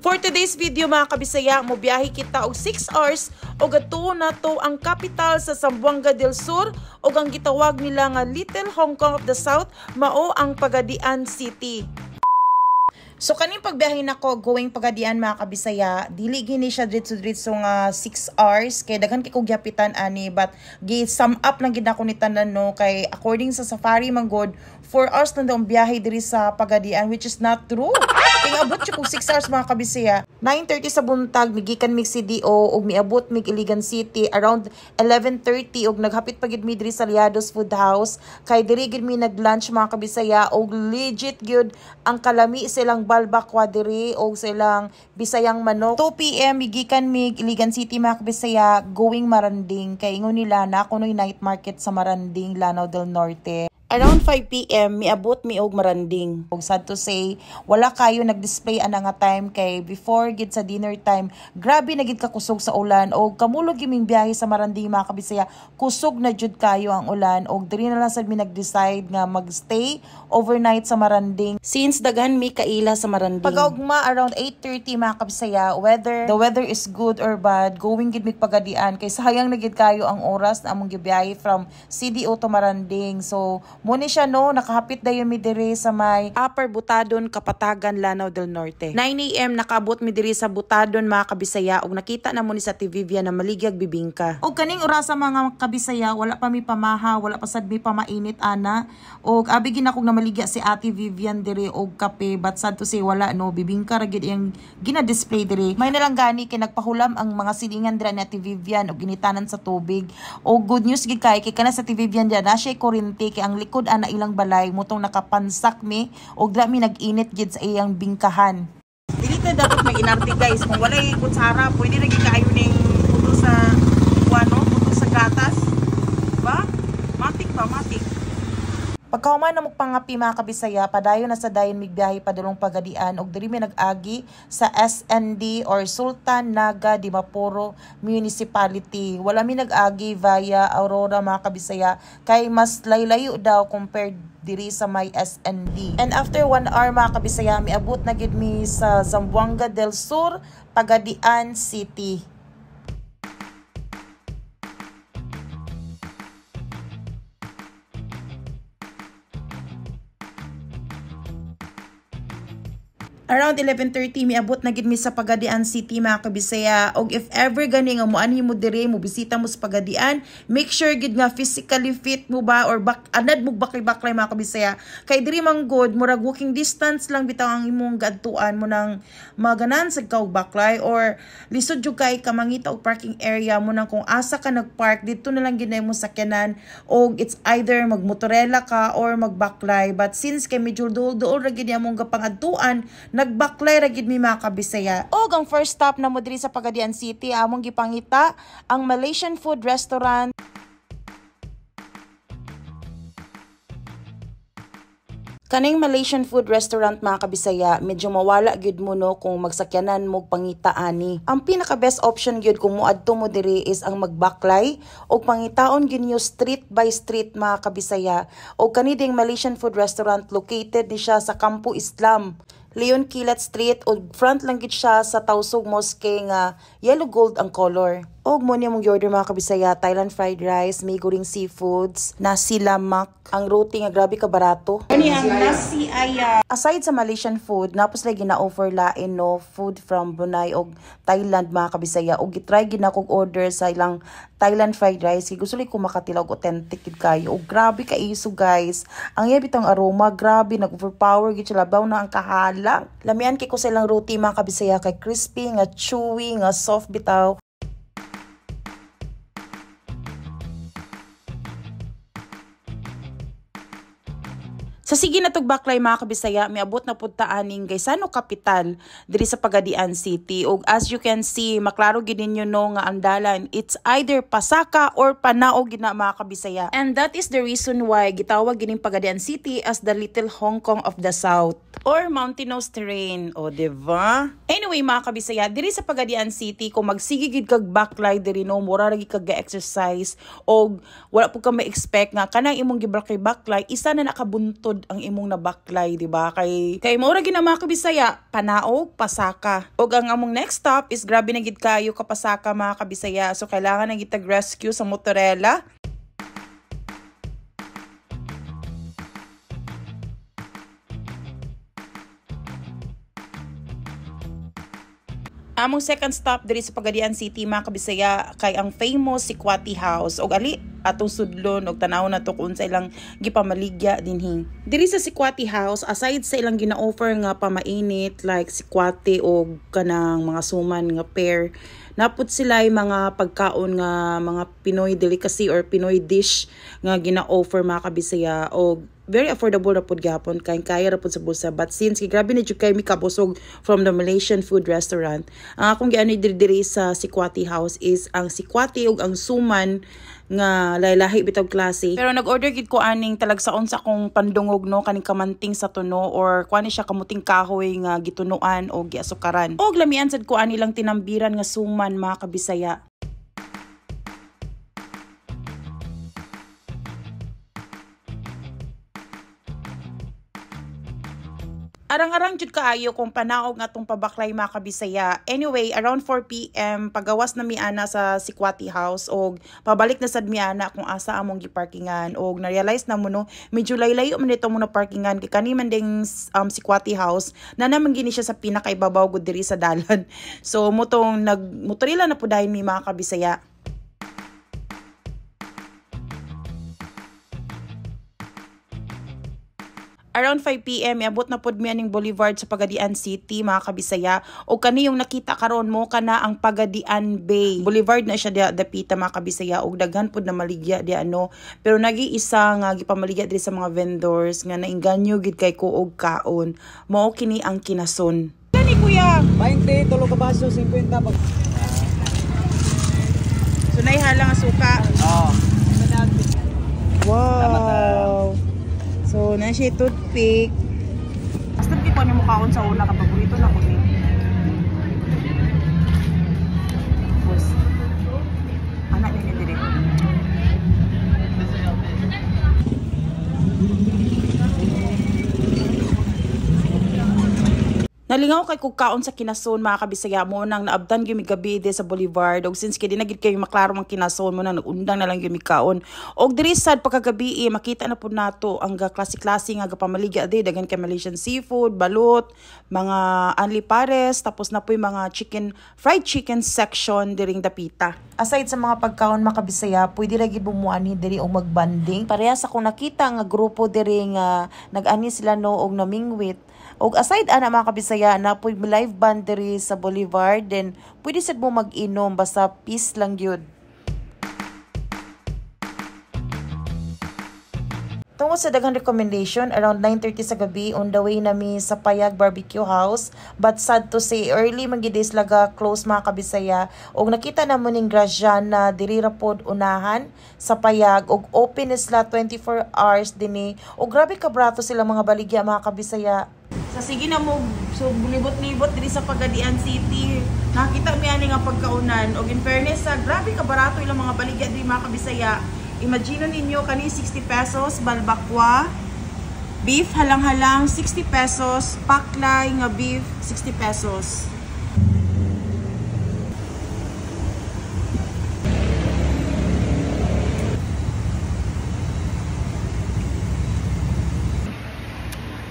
For today's video, mga kabisaya, mobiyahe kita og 6 hours og adtuon nato ang capital sa Zamboanga del Sur ug ang gitawag nila nga Little Hong Kong of the South, mao ang Pagadian City. So kaning pagbiyahe nako going Pagadian, mga kabisaya, dili gini siya diretso-diretso nga 6 hours kay daghan kay kog gihapitan ani, but gi sum up lang gid nako ni tanan, no, kay according sa Safari man gud, 4 hours lang daw ang biyahe diri sa Pagadian, which is not true. Kay abot siya kog 6 hours, mga kabisaya. 9:30 sa buntag migikan mig CDO ug miabot mig Iligan City around 11:30 ug naghapit pa gid mi diri sa Liados Food House kay diri gid mi nag-lunch, mga kabisaya, ug legit gyud ang kalami silang balbakwa diri og silang Bisayang manok. 2 p.m. migikan mig Iligan City, mga kabisaya, going Maranding kay ingon nila na kunoy night market sa Maranding, Lanao del Norte. Around 5 p.m. miabot mi og Maranding. Og sad to say, wala kayo nag-display ana nga time kay before gid sa dinner time, grabe na gid kakusog sa ulan og kamulog giming biyahe sa Maranding, mga kabisaya. Kusog na jud kayo ang ulan og diri na lang sad mi nag-decide nga magstay overnight sa Maranding since daghan mi kaila sa Maranding. Pagaugma around 8:30, mga kabisaya, whether the weather is good or bad, going gid mig Pagadian kay sayang na gid kayo ang oras na among gibiyahe from CDO to Maranding. So mo ni siya, no, nakahapit dayon mi diri sa may Upper Butadon, Kapatagan, Lanao del Norte. 9 a.m. nakaabot mi diri sa Butadon, mga kabisaya, ug nakita na mo ni sa Ate Vivian na maligyag bibingka. Og kaning orasa, mga kabisaya, wala pa mi pamaha, wala pa sad mi pamainit ana. Og abi gid akong namaligya si Ate Vivian diri og kape, but sad to say wala, no, bibingka ra gid iyang gina-display diri. May nalang gani kay nagpahulam ang mga silingan dira ni Ate Vivian og ginitanan sa tubig. Og good news gid kay kana sa Ate Vivian diya na siya kuryente kay ang likod ana ilang balay mutong nakapansak mi og dira mi nag-init gid sa iyang bingkahan. Dili ta dapat may inarte, guys. Kung walay kutsara, pwede na gid kaayo ning puto sa kuano, puto sa gatas. Ba? Matik ba, matik. Pagkahuman na pangapi, mga kabisaya, padayon na sa dayon migbiyahe padulong Pagadian og diri mi nag-agi sa SND or Sultan Naga Dimaporo Municipality. Wala mi nag-agi via Aurora, mga kabisaya, kay mas laylayo daw compared diri sa may SND. And after 1 hour, mga kabisaya, miabot na gid mi sa Zamboanga del Sur, Pagadian City. Around 11:30 miabot na gid mi sa Pagadian City, mga kabisaya. Og if ever gani nga moanhi mo diri, mo bisita mo sa Pagadian, make sure gid nga physically fit mo ba or bak anad mo baklay-baklay, mga kabisaya. Kay diri man gud murag walking distance lang bitaw ang imong gaadtuan mo nang maganan sa ka og baklay or lisod jud kay ka mangita og parking area mo nang kung asa ka nagpark didto na lang gid na imong sakyanan og it's either magmotorela ka or magbaklay, but since kay medyo duol-duol ra gid among gapangadtuan, nagbaklay ra gid mi, mga kabisaya. Og ang first stop na mo diri sa Pagadian City, among gipangita ang Malaysian food restaurant. Kaning Malaysian food restaurant, mga kabisaya, medyo mawala gyud mo, no, kung magsakyanan mo pangita ani. Ang pinaka best option gyud kung moadto mo diri is ang magbaklay og pangitaon gyud niyo street by street, mga kabisaya. Og kani ding Malaysian food restaurant, located ni siya sa Kampo Islam, Leon Kilat Street, ug front lang gid siya sa Tausug Mosque nga yellow gold ang color. Og mo niya mong order, mga kabisaya, Thailand fried rice, may goreng seafoods, nasi lamak, ang roti nga grabe ka barato. Kani ang nasi ayam. Aside sa Malaysian food, napos lagi na-offer lain, no, food from Brunei og Thailand, mga kabisaya. Og gitry gid na kog order sa ilang Thailand fried rice. Kay gusto ko makatilaw og authentic gid kayo. Og grabe ka iso, guys. Ang iya bitang aroma, grabe nag-overpower gid siya, labaw na ang kahalang. Lamian kay ko sa ilang roti, mga kabisaya, kay crispy nga chewy nga soft bitaw. Sa sige na baklay, mga kabisaya, miabot na pud ta aning Gaisano Capital diri sa Pagadian City. Ug as you can see, maklaro gid ninyo, no, nga ang dalan, it's either pasaka or panaog gid na, mga kabisaya. And that is the reason why gitawag gining Pagadian City as the Little Hong Kong of the South or mountainous terrain. O, diba? Anyway, mga kabisaya, diri sa Pagadian City, kung magsige gid kag baklay diri, no, mura ra gid kag exercise og wala po ka ma-expect nga kanang imong gibaklay-baklay isa na nakabuntod. ang imong nabaklay, di ba? Kay mao ra gyud na, mga kabisaya, panaog, pasaka. Og ang among next stop is grabe na gid kayo kapasaka, mga kabisaya. So kailangan na gid rescue sa motorela. Among second stop diri sa Pagadian City, mga kabisaya, kay ang famous Sikwati House. Og ali atong sudlon og tanaw na to kung unsa ilang gipamaligya dinhi. Diri sa Sikwati House, aside sa ilang gina-offer nga pamainit like sikwate og kanang mga suman nga pair, naput sila ay mga pagkaon nga mga Pinoy delicacy or Pinoy dish nga gina-offer, mga kabisaya, og very affordable ra pud gihapon, kay kaya ra pud sa bulsa. But since kay grabe na jud kay mi kabusog from the Malaysian food restaurant, ang akong giano diri diri sa Sikwati House is ang sikwate ug ang suman nga lahi-lahi bitaw klase. Pero nag-order gid ko aning talagsaon sa akong pandungog, no, kaning kamanting sa tuno or kuan siya, kamuting kahoy nga gitunuan o giasukaran. Og lamian sad ko ani lang tinambiran nga suman, mga kabisaya. Arang-arang jud kaayo kung panaog nga atong pabaklay, mga kabisaya. Anyway, around 4 p.m. pagawas na mi ana sa Sikwati House og pabalik na sad mi ana kung asa among giparkingan, og na-realize na mo, no, medyo laylayo man dito mo na parkingan kay kani man ding Sikwati House na naman gini siya sa pinakaibabaw gud diri sa dalan. So motong nagmotorila na po dayon mi, mga kabisaya. Around 5 p.m., iabot na pod mi aning Boulevard sa Pagadian City, mga kabisaya. O kani yung nakita karon mo kana ang Pagadian Bay. Boulevard na siya diya dapita, mga kabisaya, og daghan pod na maligya diya, no. Pero nagi-isa nga gipamaligya diri sa mga vendors nga nainganyo gid kay ko og kaon. Mao kini ang kinason. Kani, kuya? 20, tulo ka baso, 50. Pag. So naihala nga suka. Oo. Wow. So, na siya toothpick. Basta di ko mo kaon sa una, kapag paborito na ko ni. Tapos, anak ni dire. Nalingaw kay kog kaon sa kinason, mga kabisaya, mo nang naabtan gyud mi gabi di sa Boulevard, og since kay di na gid kayo maklaro ang kinason, mo nang nagundang na lang gyud mi kaon. Og diri sad pagkagabi eh, makita na pud nato ang ga klase-klase nga gapamaligya di, daghan kay Malaysian seafood, balut, mga anli pares, tapos na po'y mga chicken, fried chicken section diring dapita. Aside sa mga pagkaon, mga kabisaya, pwede ra gid bumuani diri og magbanding. Parehas ako nakita nga grupo diri nga nag-ani sila, no, og namingwit. Og aside ana, mga kabisaya, na po'y live band diri sa Boulevard, then pwede sad mo mag-inom basta peace lang gyud. Tungod sa daghang recommendation, around 9:30 sa gabi, on the way nami sa Payag Barbecue House. But sad to say, early man gid sila ga close, mga kabisaya. Og nakita na mo ning Graziana diri ra pod unahan sa Payag, og open na sila 24 hours dinhi. Og grabe ka brato sila mga baligya, mga kabisaya. Sa sige na mo so libot-libot diri sa Pagadian City. Nakita mi ani nga pagkaunan, og in fairness sa grabe ka barato ilang mga baligya diri, mga kabisaya. Imagine ninyo, kani 60 pesos balbakwa, beef halang-halang 60 pesos, paklay nga beef 60 pesos.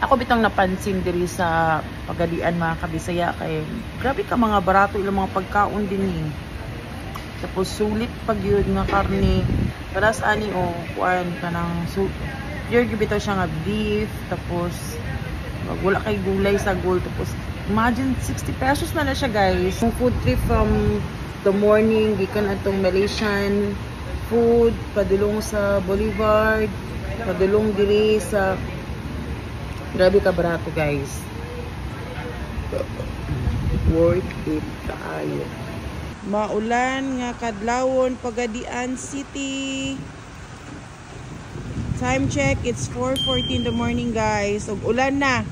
Ako bitang napansin diri sa Pagadian, mga kabisaya, kay grabe ka mga barato ilang mga pagkaon din eh. Tapos sulit pag yun nga karne. Paras ani o kuan kanang pure gyud bitaw siya nga beef, tapos wag wala kay gulay sa gold, tapos imagine 60 pesos na na siya, guys. Yung food trip from the morning gikan atong Malaysian food padulong sa Boulevard, padulong diri sa grabe ka barato, guys. Worth it kaayo. Maulan nga kadlawon, Pagadian City. Time check, it's 4:40 in the morning, guys. Ug ulan na.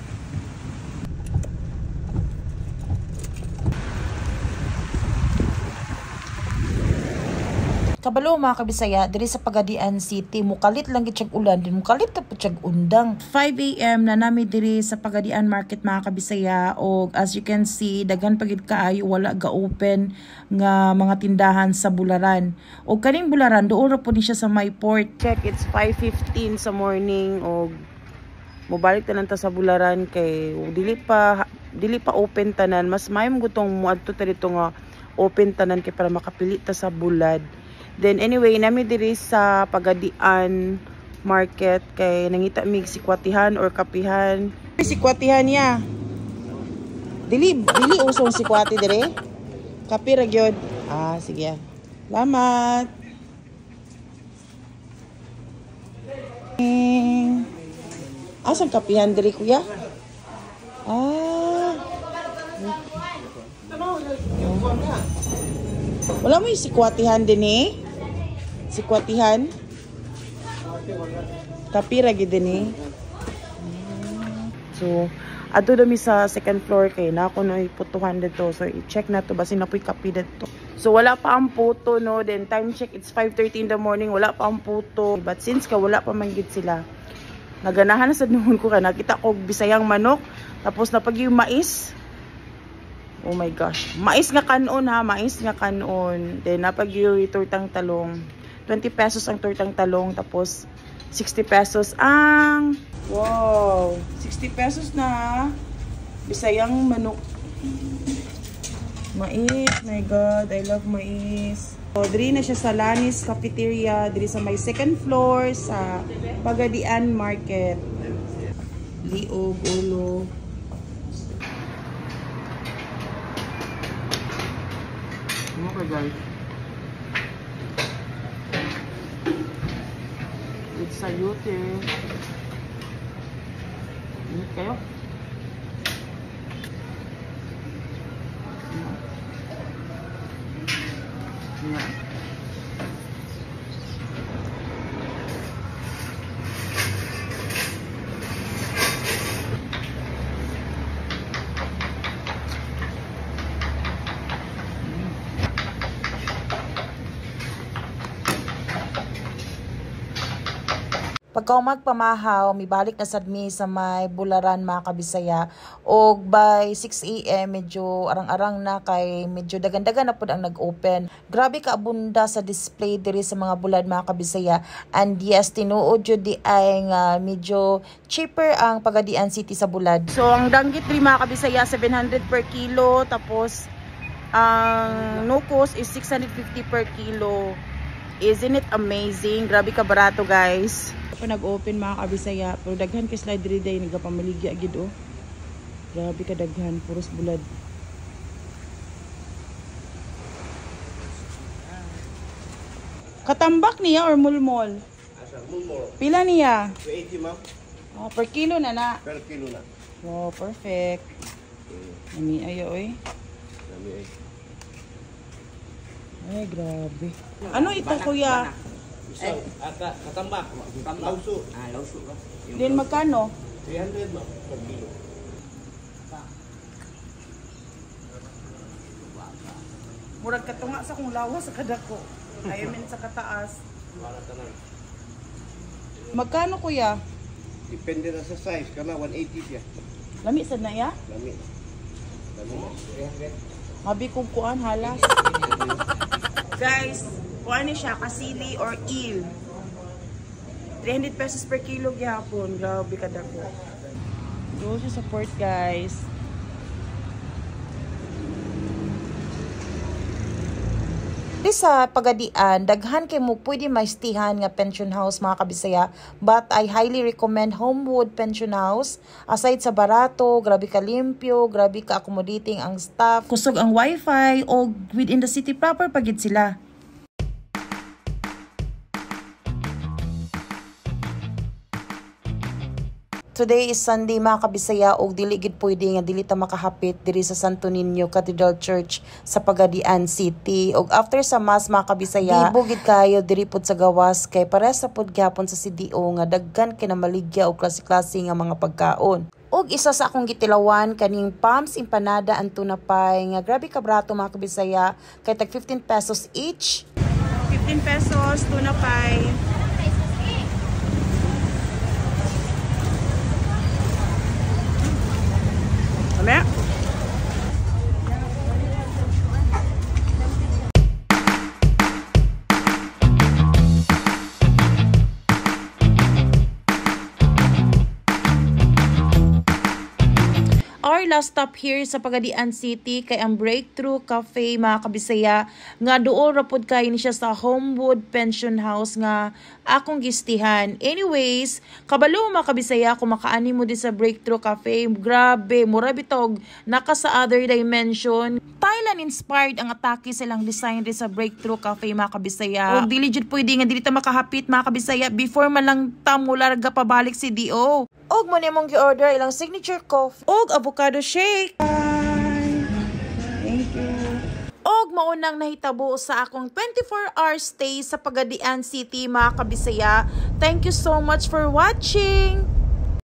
Kabalo, mga kabisaya, diri sa Pagadian City, mukalit lang gid siyag ulan, din mukalit ta pud siyag undang. 5 a.m. na nami diri sa Pagadian Market, mga kabisaya, og as you can see, daghan pa gid kaayo wala ga open nga mga tindahan sa Bularan. Og kaning Bularan duol ra pud ni siya sa may port. Check, it's 5:15 sa morning og mobalik tanan ta sa Bularan kay dili pa open tanan. Mas maayo gutong moadto ta dito nga open tanan kay para makapili ta sa bulad. Then anyway, nami diri sa Pagadian Market kay nangita mig sikwatihan or kapihan. Sikwatihan niya. Dili dili usong sikwati dire. Kape ra gyud. Ah, sige. Salamat. Asan kapihan diri, kuya? Ah. Wala mo yung sikwatihan din eh? Sikwatihan? Kape ra gyud din eh. So, adto dami sa second floor kay na ako no putuhan dito. So, i-check na to basin na po'y kape dito. So, wala pa ang puto, no. Then, time check, it's 5:30 in the morning. Wala pa ang puto. But since ka wala pa man gid sila, naganahan na sa nuhon ko ka. Nakita ko bisayang manok. Tapos, napag yung mais. Oh my gosh. Mais nga kanon ha. Mais nga kanon. Then, napag yung tortang talong. 20 pesos ang tortang talong. Tapos, 60 pesos ang... Wow! 60 pesos na bisayang manok. Mais. My God. I love mais. So, diri na siya sa Lanis Cafeteria. Diri sa may second floor sa Pagadian Market. Liog, ulo. Okay, guys. With sayote. Init kayo. Yeah. Pagka magpamahaw, mibalik na sad mi sa may Bularan, mga kabisaya. Og by 6 a.m. medyo arang-arang na kay medyo dagan-dagan na pud ang nag-open. Grabe ka abunda sa display diri sa mga bulad, mga kabisaya. And yes, tinuod jud di ay nga medyo cheaper ang Pagadian City sa bulad. So ang danggit diri, mga kabisaya, 700 per kilo, tapos ang nukos is 650 per kilo. Isn't it amazing? Grabe ka barato, guys. Pa nag-open, mga kabisaya, pero daghan kay slide diri day nagapamaligya gid oh. Grabe ka daghan, puros bulad. Katambak niya or mulmol? Asa mulmol. Pila niya? 280, ma'am. Oh, per kilo na na. Per kilo na. Wow, perfect. Nami ayo oy. Dami ay. Ay, grabe. Ano ito, kuya? Isang ata katambak. Lauso. Ah, lauso ba? Din magkano? 300, ma'am, per kilo. Murag katunga sa kong lawas sa kadako. Ayaw min sa kataas. Para tanan. Magkano, kuya? Depende na sa size. Kana 180 siya. Lami sad na ya? Lami. Lami na. 300. Habi kong kuan halas. Guys, kuan ni siya kasili or eel. 300 pesos per kilo gihapon. Grabe kadako. Go to support, guys. Di sa Pagadian, daghan kay mo pwede maistihan nga pension house, mga kabisaya. But I highly recommend Homewood Pension House. Aside sa barato, grabe ka limpyo, grabe ka accommodating ang staff. Kusog ang wifi o within the city proper pagid sila. Today is Sunday, mga kabisaya, ug dili gid pwede nga dili ta makahapit diri sa Santo Niño Cathedral Church sa Pagadian City. Ug after sa mass, mga kabisaya, libo gid kayo diri pud sa gawas kay parehas sa pud gyapon sa CDO nga daghan kay namaligya og klase-klase nga mga pagkaon. Ug isa sa akong gitilawan kaning Pam's Empanada and Tuna Pie nga grabe ka barato, mga kabisaya, kay tag 15 pesos each. 15 pesos, tuna pie. Lami? Our last stop here sa Pagadian City kay ang Breakthrough Cafe, mga kabisaya, nga duol ra pud kay ni siya sa Homewood Pension House nga akong gistihan. Anyways, kabalo, mga kabisaya, kung makaani mo di sa Breakthrough Cafe, grabe, mura bitog naka sa other dimension. Thailand inspired ang atake silang design di sa Breakthrough Cafe, mga kabisaya. Og dili jud pwede nga dili ta makahapit, mga kabisaya, before man lang ta mularga pabalik si DO. Og mo nimong gi-order ilang signature coffee og avocado shake. Thank you. Og maunang nahitabo sa akong 24-hour stay sa Pagadian City, mga kabisaya. Thank you so much for watching.